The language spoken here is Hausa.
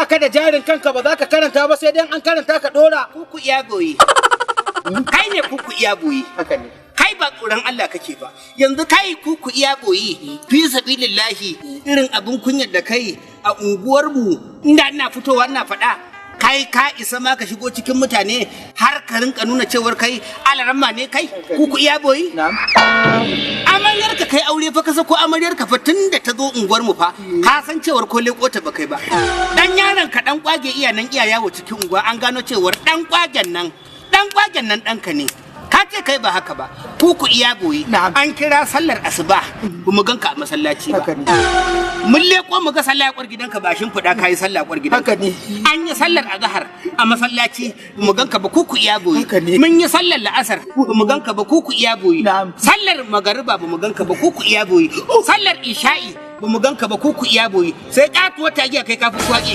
Ba ka da jarin kanka, ba za ka karanta ba, sai dai an karanta ka dora. Kuku iya boyi. Kai ne kuku iya boyi. Haka ne. Kai ba tsoron Allah kake ba. Yanzu kai kuku iya boyi. Fi sabilillahi, irin abin kunyar da kai a unguwarmu, inda ina fitowa ina faɗa. Kai ka isa ma ka shigo cikin mutane har ka rinka nuna cewar kai alaramma ne, kai kuku iya boyi? Na'am. Amaryar ka kai aure fa, ka sako amaryar ka fa, tun da ta zo unguwar mu fa, ka san cewar ko leko ta ba kai ba. Dan yaron ka dan kwage iya nan iya yawo cikin unguwa, an gano cewar dan kwagen nan ɗanka ne. Ka ce kai ba haka ba. Kuku iya boyi. Na'am. An kira sallar asuba, ba mu ganka a masallaci ba. Haka ne. Mun leko mu ga sallah kwar gidanka, ba shimfiɗa kayi sallah kwar gidanka. Haka ne. An yi sallar azhar a masallaci, ba mu ganka ba, kuku iya boyi. Haka ne. Mun yi sallar la'asar, ba mu ganka ba, kuku iya boyi. Na'am. Sallar magariba, ba mu ganka ba, kuku iya boyi. Sallar isha'i, ba mu ganka ba, kuku iya boyi. Sai katuwar tagiya kai kafin kwaƙe.